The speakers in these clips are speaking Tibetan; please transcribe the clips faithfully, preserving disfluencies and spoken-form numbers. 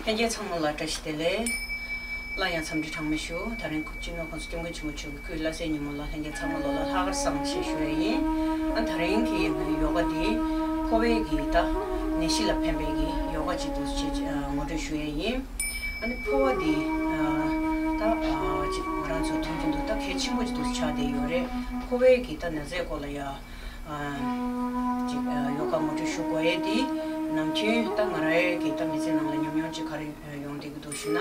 ལྷན་རྒྱས་ཚང་མ་ལ་བཀྲ་ཤིས་བདེ་ལེགས། སླར་ཡང་འཚམས་འདྲི་གྲངས་མེད་ཞུ། ད་རིང་སྤྱི་ནོར་༸གོང་ས་༸སྐྱབས་མགོན་ཆེན་པོ་མཆོག་གི་སྐུའི་བླ་གཟའ་ཉིན་མོ་ལ་ལྷན་རྒྱས་ཚང་མ་ལོ་ལ་ལྷག་དཀར་བཟང་ཞེས་ཞུ་ཡས་ཡིན། ཨ་ད་རིང་གི་ཡོ་ག་འདི་ཕོ་བའི་གི་ད་ནད་གཞི་ལ་ཕན་པའི་གི་ཡོ་ག་ཅིག་འདུག་ཅེས་ངོ་སྤྲོད་ཞུ་ཡས་ཡིན། ཨ་ནི་ཕོ་བ་འདི་ད་ཅིག་ང་རང་ཚོ་དུས་རྒྱུན་དུ་ད་གལ་ཆེན་པོ་ཅིག་འདུག་ཆགས་བསྡད་ཡོད་རེད། ཕོ་བའི་གི་ད་ན་ཚའི་སྐོར་ལ་ཡ། ཅིག་ཡོ་ག་ངོ་སྤྲོད་ཞུ་དགོས་ཡས་དེ། ནམ་རྒྱུན་ད་ང་རའི་གི་ད་མི་ཚེ་ནང་ལ་ཉམས་མྱོང་ཅིག་ག་རེ་ཡོང་བསྡད་ཀྱི་འདུག་ཞུ་ན།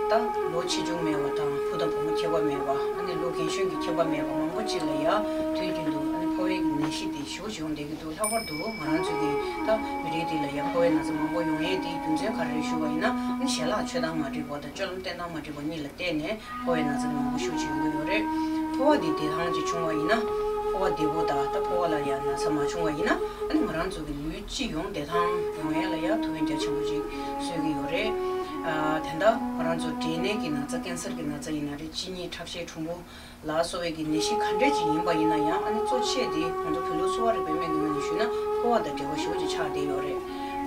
ད་ལོ་ཆེ་ཆུང་མེད་པ་དང་བུ་དང་བུ་མོ་ཁྱད་པར་མེད་པ། ཨ་ནི་ལོ་རྒན་གཞོན་གྱི་ཁྱད་པར་མེད་པ་མང་པོ་ཅིག་ལ་ཡ་དུས་རྒྱུན་དུ་ཨ་ནི་ཕོ་བའི་གི་ནད་གཞི་དེ་ཞེ་པོ་ཅིག་ཡོང་བསྡད་ཀྱི་འདུག་ལྷག་པར་དུ་ང་རང་ཚོ་གི་ད་མི་རིགས་དེ་ལ་ཡ་ཕོ་བའི་ན་ཚ་མང་པོ་ཡོང་ཡས་དེའི་རྒྱུ་མཚན་ག་རེ་རེད་ཞུ་བ་ཡིན་ན། ཨ་ནི་ཞལ་ལག་མཆོད་སྟངས་མ་འགྲིག་པ་དང་སྤྱོད་ལམ་བསྟེན་སྟངས་མ་འགྲིག་པ་གཉིས་ལ་བརྟེན་ནས། ཕོ་བའི་ན་ཚ་མང་པོ་ཤུགས་ཆེ་ཡོང་གི་ཡོད་རེད། ཕོ་བ་འདི་བདེ་ཐང་ཅིག་བྱུང་བ་ཡིན་ན། ཕོ་བ་བདེ་པོ་དང་ད་ཕོ་བ་ལ་ཡང་ན་ཚ་མ་བྱུང་བ་ཡིན་ན། ཨ་ནི་ང་རང་ཚོ་གི་ལུས་སྤྱི་ཡོངས་བདེ་ཐང་ཡོང་ཡ་ལ་ཡ་ཐུགས་ཕན་རྒྱ་ཆེན་པོ་ཅིག་གསོས་ཀྱི་ཡོད་རེད། ཨ་དེ་འདྲ་ང་རང་ཚོ་འབྲས་ནད་ཀྱི་ན་ཚ་ཀན་སར་གྱི་ན་ཚ་ཡིན་ན་རེད། གཅིན་སྙི་ཁྲག་ཤེད་གྲུང་པོ་ལ་སོགས་པའི་གི་ནད་གཞི་ག་འདྲས་ཅིག་ཡིན་པ་ཡིན་ན་ཡང་། ཨ་ནི་གཙོ་ཆེ་དེ་ང་ཚོ་བོད་ལུགས་གསོ་བ་རིག་པའི་སྨན་གྱི་ངོས་ནས་ཞུས་ན་ཕོ་བ་དང་འབྲེལ་བ་ཞེ་པོ་ཅིག་ཆགས་བསྡད་ཡོད་རེད།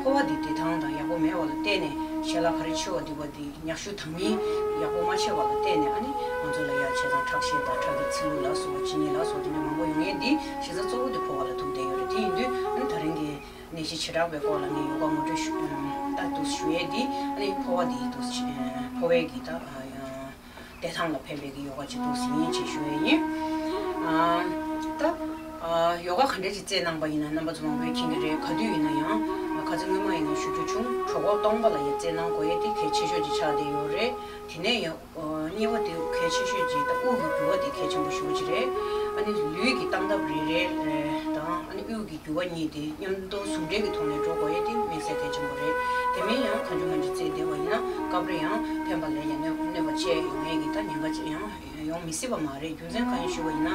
ཕོ་བ་འདི་བདེ་ཐང་དང་ཡག་པོ་མེད་པ་ལ་བརྟེན་ནས་ཞལ་ལག་ག་རེ་མཆོད་པ་འདུག་པ་འདི་ཉག་ཤུ་དང་མི་ཡག་པོ་མ་བྱས་པ་ལ་བརྟེན་ནས། ཨ་ནི་ང་ཚོ་ལ་ཡ་བྱས་ཙང་ཁྲག་ཤེད་དང་ཁྲག་གི་ཚིལ་ལུ་ལ་སོགས་པ་གཅིན་སྙི་ལ་སོགས་དེ་འདྲ་མང་པོ་ཡོང་ཡས་འདི་གཞི་རྩ་གཙོ་བོ་དེ་ཕོ་བ་ལ་ཐུག་བསྡད་ཡོད་རེད། དེ་ཡིན་དུས་ཨ་ནི་ད་རིང་གི་ནད་གཞི་བྱེ་བྲག་པའི་སྐོར་ལ་ངས་ཡོ་ག་ངོ་སྤྲོད་ཞུ་ད་འདུག་ཞུ་ཡས་འདི། ཨ་ནི་ཕོ་བ་འདི་འདུག་ཕོ་བའི་གི་ད་བདེ་ཐང་ལ་ཕན་པའི་གི་ཡོ་ག་ཅིག་འདུག་ཟིན་ཡིན་ཅེས་ཞུ་ཡས་ཡིན། ཨ་ད་ཨ་ཡོ་ག་ག་འདྲ་ཅིག་རྩེད་གནང་པ་ཡིན་ན་རྣམ་པ་ཚོ་མང་པོས་མཁྱེན་གྱི་རེད། ག་དུས་ཡིན་ན་ཡང་ཁ་སང་སྔོན་མ་ཡིན་ན་ཞུ་རྒྱུ་བྱུང་། གྲོད་ཁོག་སྟོང་པ་ལ་ཡ་རྩེད་གནང་དགོས་ཡས་དེ་གལ་ཆེ་ཤོས་ཅིག་ཆགས་བསྡད་ཡོད་རེད། དེ་ནས་ཡང་གཉིས་པ་དེ་གལ་ཆེ་ཤོས་ཅིག་ད་དབུགས་ཀྱི་རྒྱུ་བ་དེ་གལ་ཆེན་པོ་ཞེ་པོ་ཅིག་རེད། ཨ་ནི་ལུས་ཀྱི་སྟངས་སྟབས་རེ་རེ་དང་། ཨ་ནི་དབུགས་ཀྱི་རྒྱུ་བ་གཉིས་དེ་མཉམ་དུ་ཟུང་འབྲེལ་གྱི་ཐོག་ནས་འགྲོ་དགོས་ཡས་དེ་དམིགས་བསལ་གལ་ཆེན་པོ་རེད། དེ་མིན་ཡང་གང་བྱུང་མང་བྱུང་རྩེད་བསྡད་པ་ཡིན་ན་སྐབས་རེ་ཡང་ཕན་པ་ལས་ཀྱང་གནོད་པ་ཆེ་ཡོང་ཡས་ཀྱི་ད་ཉེན་ཁ་ཅིག་ཡང་ཡོང་མི་སྲིད་པ་མ་རེད། རྒྱུ་མཚན་གང་ཡིན་ཞུ་བ་ཡིན་ན།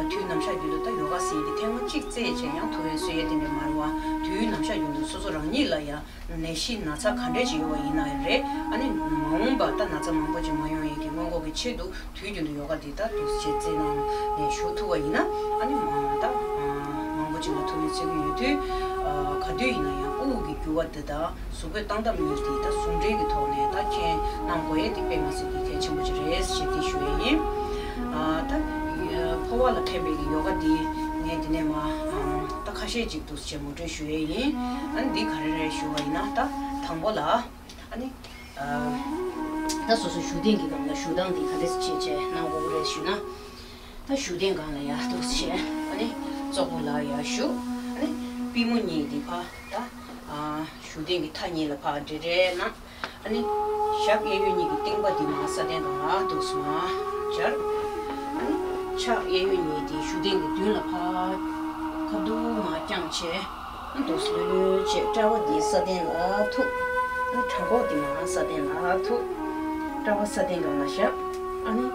དུས་ནམ་ཞག་རྒྱུན་དུ་ད་ཡོ་ག་ཟེར་ཡས་དེ་ཐེངས་མ་གཅིག་རྩེས་བྱས་ཡང་ཐུགས་ཕན་གསོས་ཡས་དེ་འདྲ་མ་རེད་བ། དུས་ནམ་ཞག་རྒྱུན་དུ་སོ་སོ་རང་ཉིད་ལ་ཡང་ནད་གཞི་ན་ཚ་ག་འདྲས་ཅིག་ཡོད་པ་ཡིན་ན་ཡང་རེད། ཨ་ནི་མ་འོངས་པ་ད་ན་ཚ་མང་པོ་ཅིག་མ་ཡོང་ཡས་ཀྱི་སྔོན་འགོག་གི་ཆེད་དུ་དུས་རྒྱུན་དུ་ཡོ་ག་འདི་ད་འདུག་སེ་རྩེད་གནང་ནས་བཞུགས་ཐུབ་པ་ཡིན་ན། ཨ་ནི་མ་ད་མང་པོ་ཅིག་ལ་ཐུགས་ཕན་གསོས་ཀྱི་ཡོད་དུས། ག་དུས་ཡིན་ན་ཡང་དབུགས་ཀྱི་རྒྱུ་བ་འདི་དང་གཟུགས་པོའི་སྟངས་སྟབས་གཉིས་འདི་ད་ཟུང་འབྲེལ་གྱི་ཐོག་ནས་ད་མཁྱེན་གནང་དགོས་ཡས་དེ་དཔེ་མི་སྲིད་ཀྱི་གལ་ཆེན་པོ་ཅིག་རེད་ཞེས་དེ་ཞུ་ཡས་ཡིན། ད་ཕོ་བ་ལ་ཕན་པའི་གི་ཡོ་ག་འདི་ངས་འདི་ནས་མ་ད་ཁ་ཤས་ཅིག་འདུག་སེ་ངོ་སྤྲོད་ཞུ་ཡས་ཡིན། ཨ་ནི་འདི་ག་རེ་རེད་ཞུ་བ་ཡིན་ན། ད་དང་པོ་ལ་ཨ་ནི་ད་སོ་སོ་བཞུགས་གདན་གྱི་སྒང་ལ་བཞུགས་སྟངས་འདི་ག་འདྲས་བྱས་བྱས་གནང་དགོས་ཀྱི་རེད་ཞུ་ན། ད་བཞུགས་གདན་སྒང་ལ་ཡར་འདུག་སེ་བྱས། ཨ་ནི་ཙོག་པུ་ལ་ཡར་བཞུགས། ཨ་ནི་པུས་མོ་གཉིས་འདི་ཕར་ད་བཞུགས་གདན་གྱི་མཐའ་གཉིས་ལ་ཕར་འདྲེ་འདྲེ་གནང་། ཨ་ནི་ཞབས་གཡས་གཡོན་གཉིས་ཀྱི་རྟིང་པ་འདི་མར་ས་གདན་སྒང་ལ་འདུག་སེ་མར་སྦྱར། ཨ་ནི་ཕྱག་གཡས་གཡོན་གཉིས་འདི་བཞུགས་གདན་གྱི་མདུན་ལ་ཕར་ཁ་བསྡུ་མར་བརྐྱངས་བྱས། ཨ་ནི་འདུག་སེ་ལྷོད་ལྷོད་བྱས། དཔྲལ་བ་འདི་ས་གདན་ལ་ཐུག། ཨ་ནི་བྲང་ཁོག་འདི་མར་ས་གདན་ལ་ཐུག། དཔྲལ་བ་ས་གདན་སྒང་ལ་བཞག། ཨ་ནི་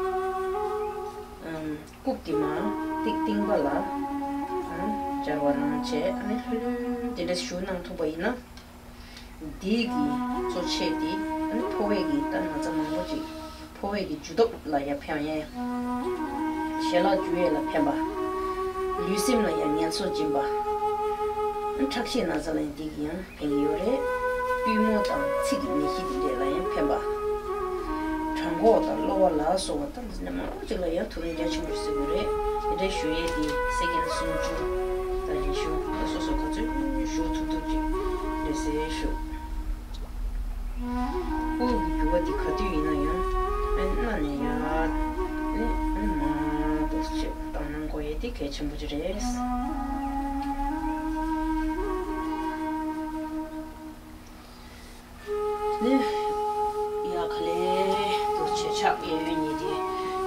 ཨམ་རྐུབ་འདི་མར་ཏིག་རྟིང་པ་ལ་ཨ་ནི་སྦྱར་བ་གནང་བྱས། ཨ་ནི་ལྷོད་ལྷོད་དེ་འདྲ་བཞུགས་གནང་ཐུབ་པ་ཡིན་ན། འདི་གི་གཙོ་ཆེ་དེ་ཨ་ནི་ཕོ་བའི་གི་ད་ན་ཚ་མང་པོ་ཅིག་ཕོ་བའི་གི་འཇུ་སྟོབས་ལ་ཡང་ཕན་ཡས། ཞལ་ལག་འཇུ་ཡས་ལ་ཕན་པ། ལུས་སེམས་ལ་ཡང་ངལ་གསོ་སྦྱིན་པ། ཨ་ཁྲག་ཤེད་ན་ཚ་ལ་ཡང་འདི་གི་ཡང་ཕན་གི་ཡོད་རེད། པུས་མོ་དང་ཚིགས་ཀྱི་ནད་གཞི་འདི་འདྲས་ལ་ཡང་ཕན་པ། བྲང་ཁོག་དང་གློ་བ་ལ་སོགས་པ་ད་འདི་འདྲ་མང་པོ་ཅིག་ལ་ཡང་ཐུགས་ཕན་རྒྱ་ཆེན་པོ་ཞིག་གསོས་ཀྱི་རེད། དེ་འདྲའི་ཞུ་ཡས་དེ་སེ་ཀན་སུམ་ཅུ་ད་རེ་ཞུ། ད་སོ་སོ་ག་ཚོད་ཞུ་ཐུབ་ཐུབ་ཅིག་འདྲ་ཟེར་ཞུ། དབུགས་ཀྱི་རྒྱུ་བ་འདི་ག་དུས་ཡིན་ན་ཡང་ཨ་ནི་གནའ་ནས་ཡར་ཨ་ནི་ཨ་ནི་མར་འདུག་སེ་བཏང་གནང་དགོས་ཡས་དེ་གལ་ཆེན་པོ་ཅིག་རེད། ནི་ཡ་ག་ལེ་འདུག་སེ་ཕྱག་གཡས་གཡོན་གཉིས་དེ་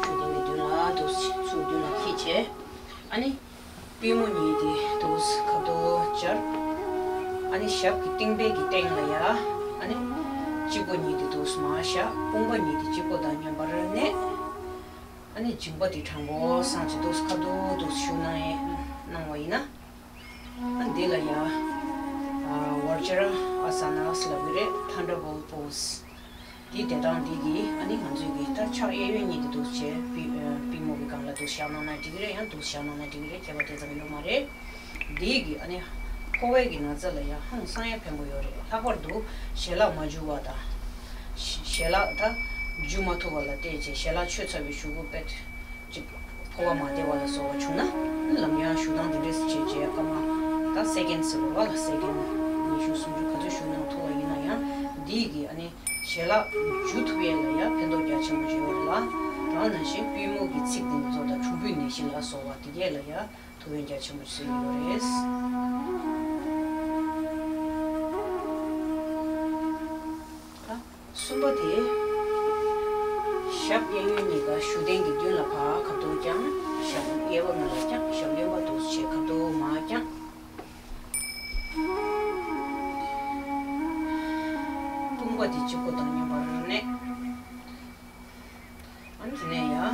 བཞུགས་གདན་གྱི་མདུན་ལ་འདུག་སེ་ཚུར་མདུན་ལ་འཁྱེར་བྱས། ཨ་ནི་པུས་མོ་གཉིས་དེ་འདུག་སེ་ཁ་ཐུག་སྦྱར། ཨ་ནི་ཞབས་ཀྱི་རྟིང་པའི་གི་སྟེང་ལ་ཡ་ཨ་ནི་སྤྱི་སྒོ་གཉིས་དེ་འདུག་སེ་མར་བཞག། དཔུང་པ་གཉིས་དེ་སྤྱི་སྒོ་དང་མཉམ་པར་གནས། ཨ་ནི་མཇིང་པ་དེ་དྲང་པོ་བསྲང་བྱས་འདུག་སེ་ཁ་ཐུག་འདུག་སེ་བཞུགས་གནང་ཡས་གནང་བ་ཡིན་ན། ཨ་འདི་ལ་ཡ་ཨ་ཝར་ཇ་ར་ཨ་ས་ན་ཟེར་ལབ་ཀྱི་རེད། Thunderbolt Pose། འདི་བསྡད་སྟངས་འདི་གིས་ཨ་ནི་ང་ཚོའི་གི་ད་ཕྱག་གཡས་གཡོན་གཉིས་དེ་འདུག་སེ་བྱས་པུས་ཨ་པུས་མོ་གི་སྒང་ལ་འདུག་སེ་བཞག་གནང་ན་འགྲིག་གི་རེད། ཡང་འདུག་སེ་བཞག་གནང་ན་འགྲིག་གི་རེད། ཁྱད་པར་དེ་ཙམ་ཡོད་མ་རེད། འདི་གིས་ཨ་ནི་ ཕོ་བའི་གི་ན་ཚ་ལ་ཡང་ཧང་སང་ཡང་ཕན་པོ་ཡོད་རེད། ལྷག་པར་དུ་ཞལ་ལག་མ་འཇུ་བ་དང་། ཞལ་ལག་ད་འཇུ་མ་ཐུབ་པ་ལ་བལྟས་བྱས་ཞལ་ལག་མཆོད་ཚར་བའི་གཞུག་གུ་དཔེ་ཅིག་ཕོ་བ་མ་བདེ་བ་ལ་སོགས་པ་བྱུང་ན་ལམ་ཡང་བཞུགས་སྟངས་འདི་འདྲས་སུ་བྱས་རྗེས་སྐར་མ་ད་སེ་ཀེན་ཟེར་བ་ལ་སེ་ཀེན་ཉི་ཤུ་སུམ་ཅུ་ག་ཚོད་བཞུགས་གནང་ཐུབ་པ་ཡིན་ན་ཡང་འདིས་གི་ཨ་ནི་ཞལ་ལག་འཇུ་ཐུབ་ཡས་ལ་ཡང་ཕན་ཐོགས་རྒྱ་ཆེན་པོ་ཡོད་རེད་ལ། ད་ནང་བཞིན་པུས་མོ་གི་ཚིགས་དེ་ཚོ་དང་གྲུམ་བུའི་ནད་གཞི་ལ་སོགས་པ་དེ་གས་ལ་ཡང་ཐུགས་ཕན་རྒྱ་ཆེན་པོ་གསོས་ཀྱི་ཡོད་རེད། ད་གསུམ་པ་དེ། ཞབས་གཡས་གཡོན་གཉིས་ཀ་བཞུགས་གདན་གྱི་མདུན་ལ་ཕར་ཁ་ཐུག་བརྐྱངས། ཞབས་གཡས་པ་སྔོན་ལ་བརྐྱངས། ཞབས་གཡོན་པ་འདུག་སེ་བྱས་ཁ་ཐུག་མར་བརྐྱངས། དཔུང་པ་དེ་གཅིག་པོ་དང་མཉམ་པར་གནས། ཨ་ནི་དེ་ནས་ཡར་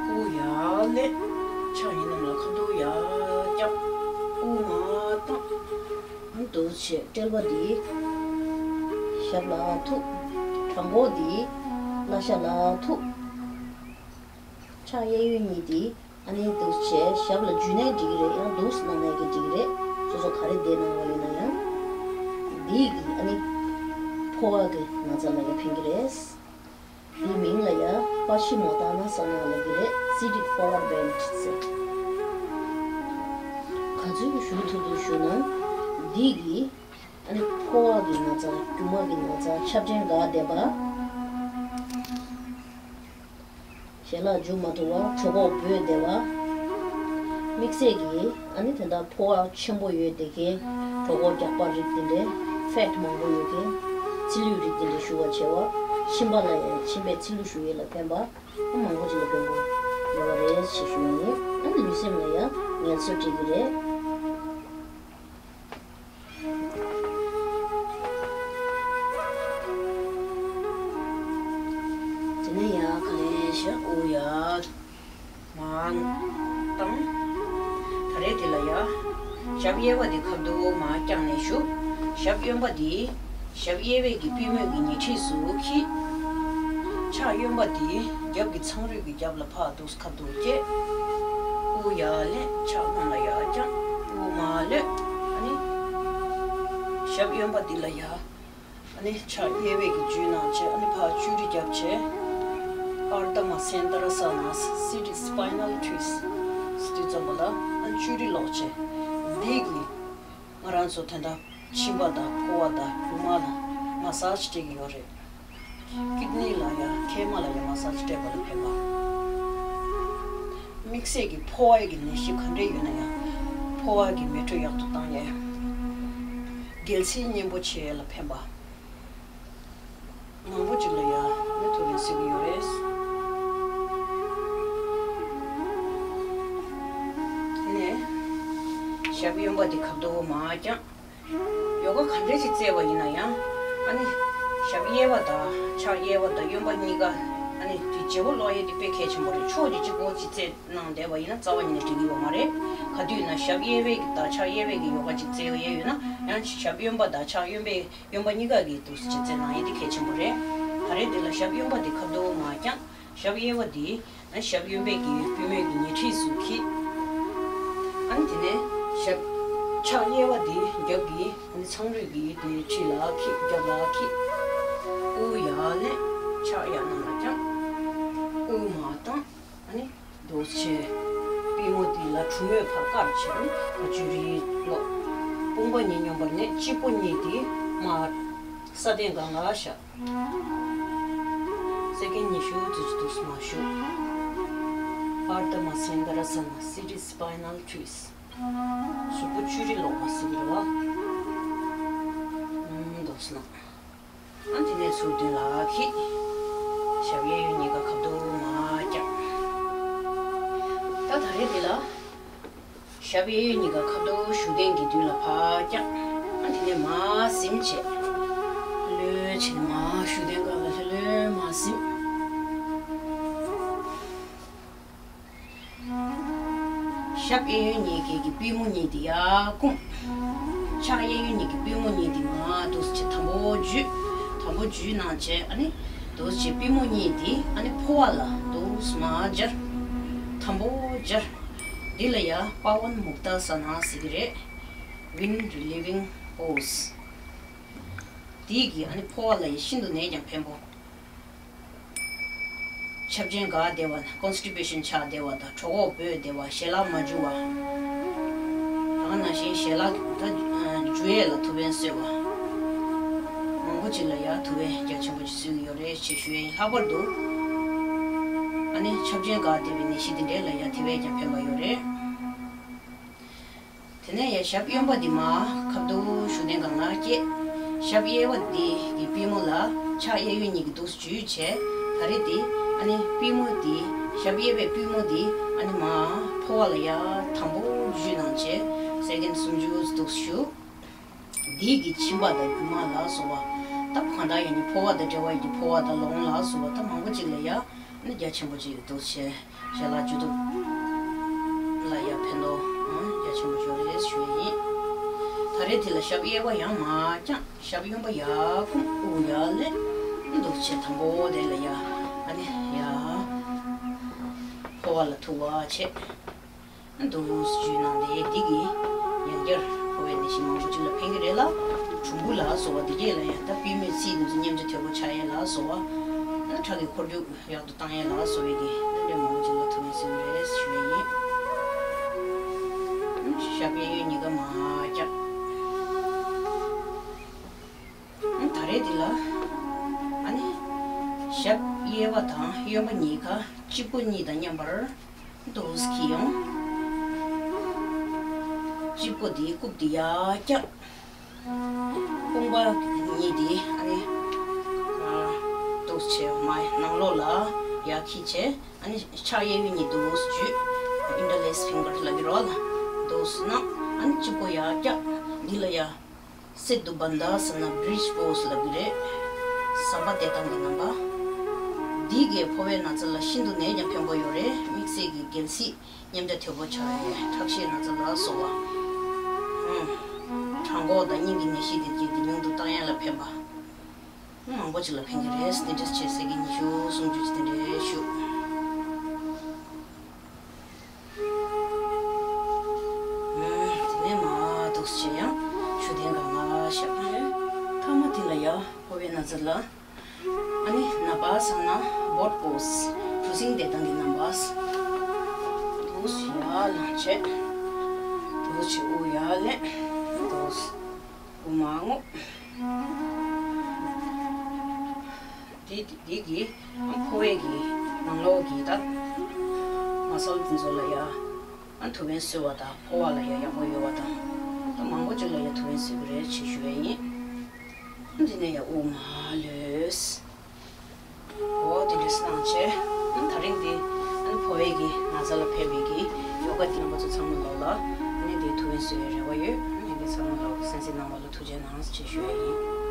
དབུགས་ཡར་ལེན། ཕྱག་གཉིས་གནམ་ལ་ཁ་ཐུག་ཡར་བཀྱག་དབུགས་མར་བཏང་། ཨ་ནི་འདུག་སེ་བྱས་དཔྲལ་བ་འདི་ཞབས་ལ་ཐུག་དྲང་པོ་འདི་བརླ་ཤ་ལ་ཐུག་ཕྱག་གཡས་གཡོན་གཉིས་འདི་ཨ་ནི་འདུག་སེ་བྱས་ཞབས་ལ་འཇུས་ནའི་འགྲིག་གི་རེད། ཡང་འདུག་སེ་གནང་ནའི་གི་འགྲིག་གི་རེད། སོ་སོ་ག་རེ་བསྡད་གནང་བ་ཡིན་ན་ཡང་། འདི་གི་ཨ་ནི་ཕོ་བ་གི་ན་ཚ་ལ་ཡང་ཕན་གི་རེད། འདིའི་མིང་ལ་ཡ་པ་ཤི་མོ་ཏཱ་ན་ས་ན་ལབ་ཀྱི་རེད། Seated forward bend ཟེར། ག་ཚོད་བཞུགས་ཐུབ་ཐུབ་བཞུགས་ན། འདི་གིས་ཨ་ནི་ཕོ་བ་གི་ན་ཚ་རྒྱུ་མ་གི་ན་ཚ་ཆབ་ཕྲན་འགག་བསྡད་པ། ཞལ་ལག་འཇུ་མ་ཐུབ་པ་གྲོད་ཁོག་སྦོས་བསྡད་པ། དམིགས་བསལ་གྱིས་ཨ་ནི་དེ་འདྲ་ཕོ་བ་ཆེན་པོ་ཡོད་དེ་གའི་གྲོད་ཁོག་རྒྱགས་པ་རིགས་དེ་འདྲའི་ཕེཊ་མང་པོ་ཡོད་མཁན། ཚིལ་ལུད་རིགས་དེ་འདྲ་ཞུ་བ་བྱེད་པ། མཆིན་པ་ལ་ཡང་མཆིན་པའི་ཚིལ་ལུད་ཞུ་ཡས་ལ་ཕན་པ། ཨ་མང་པོ་ཅིག་ལ་ཕན་པོ་ཡོད་པ་རེད་ཞེས་ཞུ་ཡ་ཡིན། ཨ་ནི་ལུས་སེམས་ལ་ཡང་ངལ་གསོ་སྤྲད་ཀྱི་རེད། དེ་ནས་ཡང་ག་ལེར་ཞབས་དབུ་ཡར་མར་བཏང་། ད་རེས་དེ་ལ་ཡ། ཞབས་གཡས་པ་དེ་ཁ་ཐུག་མར་བརྐྱངས་ནས་བཞུགས། ཞབས་གཡོན་པ་དེ་ཞབས་གཡས་པའི་གི་པུས་མོའི་གི་ཉེ་འཁྲིས་སུ་འཁྱིལ། ཕྱག་གཡོན་པ་དེ་རྒྱབ་ཀྱི་ཚངས་རུས་ཀྱི་རྒྱབ་ལ་ཕར་འདུག་ཁ་ཐུག་བསྐྱེད། དབུགས་ཡར་ལེན། ཕྱག་གནམ་ལ་ཡར་བརྐྱངས། དབུགས་མར་ལོན། ཨ་ནི་ཞབས་གཡོན་པ་འདི་ལ་ཡར། ཨ་ནི་ཕྱག་གཡས་པའི་གི་འཇུས་གནང་བྱས། ཨ་ནི་ཕར་བཅུད་རི་རྒྱབ་བྱས། ཨརྡྷ་མ་སན་དྷ་ར་ས་ན། Seated spinal twist ཟེར་དུས་ཙམ་པ་ལ་ཨ་ནི་བཅུད་རི་ལོག་བྱས། འདི་གིས་ང་རང་ཚོ་དེ་འདྲ་མཆིན་པ་དང་ཕོ་བ་དང་རྒྱུ་མ་ལ་མ་སཱཇ་སྤྲད་ཀྱི་ཡོད་རེད། ཀིཌ་ནི་ལ་ཡང་མཁལ་མ་ལ་ཡང་མ་སཱཇ་སྤྲད་པ་ལ་ཕན་པ། དམིགས་བསལ་གྱི་ཕོ་བའི་གི་ནད་གཞི་ག་འདྲས་ཡོད་ན་ཡང་ཕོ་བ་གི་མེ་དྲོད་ཡག་ཏུ་བཏང་ཡས། རྒྱལ་སྲིད་སྙིང་པོ་ཆེ་ལ་ཕན་པ། མང་པོ་ཅིག་ལ་ཡང་ནི་ཐུགས་ལ་གཟིགས་ཀྱི་ཡོད་རེད། དེ་ནས་ཞབས་གཡོན་པ་དེ་ཁ་ཐུག་མར་བརྐྱངས། ཡོ་ག་ག་འདྲས་ཅིག་རྩེས་པ་ཡིན་ན་ཡང་། ཨ་ནི་ཞབས་གཡས་པ་དང་ཕྱག་གཡས་པ་དང་གཡོན་པ་གཉིས་ཀ་ཨ་ནི་དེ་བརྗེ་པོ་སློག་ཡས་དེ་དཔེ་གལ་ཆེན་པོ་རེད། ཕྱོགས་ཀྱི་གཅིག་པོ་ཅིག་རྩེས་གནང་བསྡད་པ་ཡིན་ན་རྩ་བ་ཉིད་ནས་འགྲིག་གི་ཡོད་མ་རེད། ག་དུས་ཡིན་ན་ཞབས་གཡས་པའི་གི་དང་ཕྱག་གཡས་པའི་གི་ཡོ་ག་ཅིག་རྩེས་ཡས་ཡོད་ན་ཡང་ཞབས་གཡོན་པ་དང་ཕྱག་གཡོན་པའི་གཡོན་པ་གཉིས་ཀ་གི་དུས་སུ་ཅིག་རྩེས་གནང་ཡས་དེ་གལ་ཆེན་པོ་རེད། ད་རེས་དེ་ལ་ཞབས་གཡོན་པ་དེ་ཁ་ཐུག་མར་བརྐྱངས། ཞབས་གཡས་པ་དེ། ཨ་ཞབས་གཡོན་པའི་གི་པུས་མོའི་གི་ཉེ་འཁྲིས་སུ་འཁྱིལ། ཨ་ནི་དེ་ནས་ཞབས། ཕྱག་གཡས་པ་དེ་རྒྱབ་ཀྱི་ཨ་ནི་ཚངས་རུས་ཀྱི་དེ་འཁྲིས་ལ་འཁྱིལ། རྒྱབ་ལ་འཁྱིལ། དབུགས་ཡར་ལེན། ཕྱག་གཡས་གནམ་ལ་བརྐྱངས། དབུགས་མར་བཏང་། ཨ་ནི་འདུག་སེ་བྱས། པུས་མོ་དེ་ལ་གྲུ་མོས་ཕར་བཀར་བྱས་ནས་ཕར་བཅུད་རི་ལོག་དཔུང་པ་གཉིས་སྙོམས་པར་གནས། གཅིག་པོ་གཉིས་དེ་མར་ས་སྟེང་སྒང་ལ་བཞག་སེ་ཀེན་ཉི་ཤུ་ཙམ་ཅིག་འདུག་སེ་མར་བཞུགས། ཨརྡྷ་མ་སན་དྷ་ར་ས་ན། Seated spinal twist། གཟུགས་པོ་བཅུད་རི་ལོག་པ་ཟེར་གྱི་རེད་བ། ཨུམ། འདུག་སེ་གནང་། ཨ་དེ་ནས་ཚུར་མདུན་ལ་འཁྱིལ། ཞབས་གཡས་གཡོན་གཉིས་ཀ་ཁ་ཐུག་མར་བརྐྱངས། ད་ད་རེས་འདི་ལ། ཞབས་གཡས་གཡོན་གཉིས་ཀ་ཁ་ཐུག་བཞུགས་གདན་གྱི་མདུན་ལ་ཕར་བརྐྱངས། ཨ་དེ་ནས་མར་ཟིམ་བྱས། ལྷོད་ལྷོད་བྱས་ནས་མར་བཞུགས་གདན་སྒང་ལ་ལྷོད་ལྷོད་མར་ཟིམ། ཞབས་གཡས་གཡོན་གཉིས་ཀའི་གི་པུས་མོ་གཉིས་དེ་ཡར་བསྐུམ། ཕྱག་གཡས་གཡོན་གཉིས་ཀྱི་པུས་མོ་གཉིས་དེ་མར་འདུག་སེ་བྱས་དམ་པོ་འཇུས། དམ་པོ་འཇུས་གནང་བྱས་ཨ་ནི་འདུག་སེ་བྱས་པུས་མོ་གཉིས་དེ་ཨ་ནི་ཕོ་བ་ལ་འདུག་སེ་མར་སྦྱར། དམ་པོ་སྦྱར། འདི་ལ་ཡ་པ་ཝན་མུག་ཏཱ་ས་ན་ཟེར་གྱི་རེད། Wind relieving pose. དེའི་གི་ཨ་ནི་ཕོ་བ་ལ་ཡི་ཤིན་ཏུ་ནས་ཀྱང་ཕན་པོ། ཆབ་ཆེན་འགག་བདེ་བ། Constipation ཆགས་བདེ་བ་དང་། གྲོད་ཁོག་སྦོས་བདེ་བ། ཞལ་ལག་མ་འཇུ་བ། ད་ག་ནང་བཞིན་ཞལ་ལག་ད་འཇུ་ཡས་ལ་ཐུ་བན་གསོལ་བ། མང་པོ་ཅིག་ལ་ཡ་ཐུ་བན་རྒྱ་ཆེན་པོ་ཅིག་གསོལ་གྱི་ཡོད་རེད་ཅེས་ཞུ་ཡས་ཡིན། ལྷག་པར་དུ་ཨ་ནི་ཆབ་ཆེན་འགག་བདེ་བའི་ནད་གཞི་འདི་འདྲས་ལ་ཡ་དེ་བས་ཀྱང་ཕན་པ་ཡོད་རེད། དེ་ནས་ཡ་ཞབས་གཡོན་པ་འདི་མར་ཁ་བརྡུང་བཞུགས་གདན་སྒང་ལ་བསྐྱེད། ཞབས་གཡས་པ་འདི་གི་པུས་མོ་ལ་ཕྱག་གཡས་གཡོན་གཉིས་ཀྱིས་འདུག་སེ་འཇུས་བྱས། ད་རེས་འདི་ཨ་ནི་པུས་མོ་འདི་ཞབས་གཡས་པའི་པུས་མོ་འདི་ཨ་ནི་མར་ཕོ་བ་ལ་ཡ་དམ་པོ་འཇུས་གནང་བྱས་སེ་ཀེན་ཌི་སུམ་ཅུ་འདུག་སེ་བཞུགས། འདི་གི་མཆིན་པ་དང་རྒྱུ་མ་ལ་སོགས་པ་ད་གང་ལྟར་ཡ་ནི་ཕོ་བ་དང་འབྲེལ་བ་ཡོད་ཀྱི་ཕོ་བ་དང་ལོང་ལ་སོགས་པ་ད་མང་པོ་ཅིག་ལ་ཡ་ཨ་ནི་རྒྱ་ཆེན་པོ་ཅིག་འདུག་སེ་བྱས། ཞལ་ལག་འཇུ་ཐུབ་ལ་ཡ་ཕན་ཐོགས་ཨང་རྒྱ་ཆེན་པོ་ཡོད་རེད་ཞུ་ཡི་ཡིན། ད་རེས་དེ་ལ་ཞབས་གཡས་པ་ཡང་མར་བརྐྱངས། ཞབས་གཡོན་པ་ཡར་བསྐུམ། དབུགས་ཡར་ལེན། འདུག་སེ་དམ་པོ་དེ་ལ་ཡ་ཨ་ནི་ཡ་ཕོ་བ་ལ་ཐུག་པ་བྱས། འདུག་སེ་འཇུས་གནང་སྟེ་འདི་གིས་ཡང་བསྐྱར་ཕོ་བའི་ནད་གཞི་མང་པོ་ཅིག་ལ་ཕན་གྱི་རེད་ལ། གྲུམ་བུ་ལ་སོགས་པ་འདི་གས་ལ་ཡང་ད་པུས་མོའི་ཚིགས་འདི་ཚོ་མཉེན་ཆ་དོད་པོ་ཆགས་ཡས་ལ་སོགས་པ། ད་ཁྲག་གི་འཁོར་རྒྱུག་ཡག་ཏུ་བཏང་ཡས་ལ་སོགས་པའི་གི་རྣམ་འདྲེན་མང་པོ་ཅིག་ལ་ཐུགས་ཕན་གསོས་རེད་ཞུ་ཡས་ཡིན། ཞབས་གཡས་གཡོན་གཉིས་ཀ་མར་བརྐྱངས། ད་རེས་འདི་ལ་ཨ་ནི་ཞབས་གཡས་པ་དང་གཡོན་པ་གཉིས་ཀ་དཔྱི་མགོ་གཉིས་དང་མཉམ་པར་འདུག་སེ་འཁྱེར་ཡོང་། དཔྱི་མགོ་འདི་རྐུབ་འདི་ཡར་བཀྱག། རྐང་པ་གཉིས་འདི་ཨ་ནི་འདུག་སེ་བྱས་མར་ནང་ལོགས་ལ་ཡར་འཁྱེར་བྱས། ཨ་ནི་ཕྱག་གཡས་གཡོན་གཉིས་འདུག་སེ་འཇུས། Interlace finger ལབ་ཀྱི་རེད་ལ། འདུག་སེ་གནང་། ཨ་ནི་དཔྱི་མགོ་ཡར་བཀྱག། འདི་ལ་ཡ། སེ་ཏུ་བན་དྷ་ཨ་ས་ན། Bridge pose ལབ་ཀྱི་རེད། ཟམ་པ་བདེ་ཐང་གི་རྣམ་པ། འདི་གས་ཕོ་བའི་ན་ཚ་ལ་ཤིན་ཏུ་ནས་ཀྱང་ཕན་པོ་ཡོད་རེད། དམིགས་བསལ་གྱི་རྒྱལ་སྲིད་མཉེན་ཆ་དོད་པོ་ཆགས་ཡས། ཁྲག་ཤེད་ན་ཚ་ལ་སོགས་པ། ཨང་། བྲང་ཁོག་དང་སྙིང་གི་ནད་གཞི་དེ་གྱད་དེ་ཉུང་དུ་བཏང་ཡས་ལ་ཕན་པ། མང་པོ་ཅིག་ལ་ཕན་གྱི་རེད། དེ་འདྲ་བྱས་སེ་གི་ཉི་ཤུ་སུམ་ཅུ་ཅིག་དེ་འདྲ་བཞུགས། དེ་ནས་མར་འདུག་སེ་བྱས་ཡང་བཞུགས་གདན་སྒང་ལ་བཞག་པ་རེད། ཐ་མ་དེ་ལ་ཡ་ཕོ་བའི་ན་ཚ་ལ། ཨ་ནི་ན་པ་ཨ་ས་ན། Boat pose གྲུ་གཟིངས་བསྡད་སྟངས་ཀྱི་རྣམ་པ། འདུག་སེ་ཡར་ལངས་བྱས། འདུག་སེ་དབུགས་ཡར་ལེན། འདུག་སེ་དབུགས་མར་རྔུབ། འདི་འདི་གིས་ཕོ་བའི་གི་ནང་ལོགས་ཀྱི་ད་མ་སལ་འདི་ཚོ་ལ་ཡ་ཨ་ཐུ་བན་གསོ་བ་དང་ཕོ་བ་ལ་ཡ་ཡག་པོ་ཡོད་པ་དང་། ད་མང་པོ་ཅིག་ལ་ཡ་ཐུ་བན་གསོ་གི་རེད་ཅེས་ཞུ་བ་ཡིན། འདི་ནས་ཡ་དབུགས་མར་ལུས། འོ་དེ་འདྲ་སེ་གནང་བྱས། ད་རིང་འདི་ཕོ་བའི་གི་ན་ཚ་ལ་ཕན་པའི་གི་ཡོ་ག་འདི་རྣམ་པ་ཚོ་ཚང་མ་ལོག་ལ་ནི་འདི་ཐུ་བན་གསོ་བའི་རེ་བ་ཡོད། ནི་འདི་ཚང་མ་ལོག་གསན་གཟིགས་གནང་བ་ལ་ཐུགས་རྗེ་གནང་ཅེས་ཞུ་བ་ཡིན།